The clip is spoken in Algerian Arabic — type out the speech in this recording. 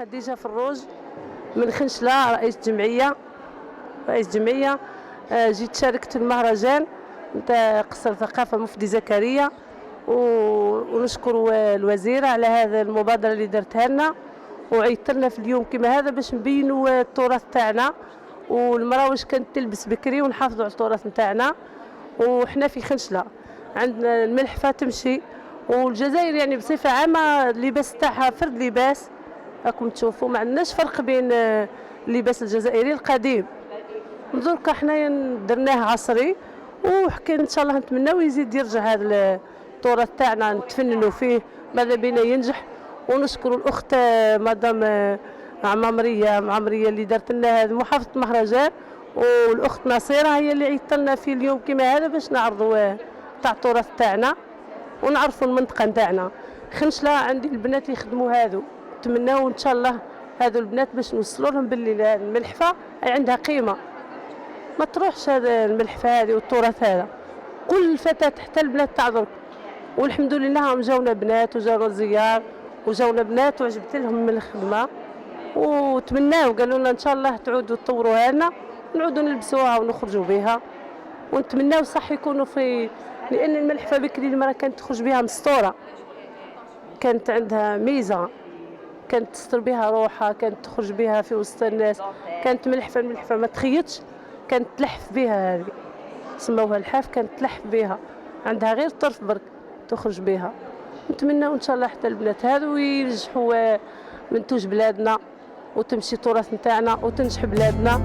خديجة فروج من خنشلة، رئيس جمعية. جيت شاركت في المهرجان نتاع قصر الثقافة مفدي زكريا، ونشكر الوزيرة على هذا المبادرة اللي درتها لنا وعيطت لنا في اليوم كما هذا باش نبينوا التراث تاعنا والمرأة واش كانت تلبس بكري ونحافظوا على التراث نتاعنا. وحنا في خنشلة عندنا الملحفة تمشي، والجزائر يعني بصفة عامة اللباس تاعها فرد لباس. راكم تشوفوا ما عندناش فرق بين اللباس الجزائري القديم. دركا حنايا درناه عصري، وحكي ان شاء الله نتمناو يزيد يرجع هذا التراث تاعنا نتفننوا فيه، ماذا بينا ينجح. ونشكر الاخت مدام عمامريه معمريه اللي دارت لنا هذا محافظة المهرجان، والاخت نصيره هي اللي عيطت لنا في اليوم كما هذا باش نعرضوا تاع التراث تاعنا ونعرفوا المنطقة نتاعنا خنشله. عندي البنات يخدموا هذو، نتمناو ان شاء الله هذو البنات باش نوصلوا لهم باللي الملحفه عندها قيمه، ما تروحش هذا الملحفه هذه والتراث هذا. كل فتاة حتى البنات تاع درك، والحمد لله هم جاونا بنات وجاونا زيار وجاونا بنات وعجبت لهم من الخدمة وتمناو، قالوا لنا ان شاء الله تعودوا تطوروها لنا نعودوا نلبسوها ونخرجوا بها. ونتمناو صح يكونوا في، لان الملحفه بكري المراة كانت تخرج بها مستوره، كانت عندها ميزه، كانت تستر بها روحها، كانت تخرج بها في وسط الناس. كانت ملحفه، الملحفه ما تخيطش، كانت تلحف بها، هذه سموها الحاف، كانت تلحف بها، عندها غير طرف برك تخرج بها. نتمنى ان شاء الله حتى البنات هذو ينجحوا منتوج بلادنا وتمشي التراث نتاعنا وتنجح بلادنا.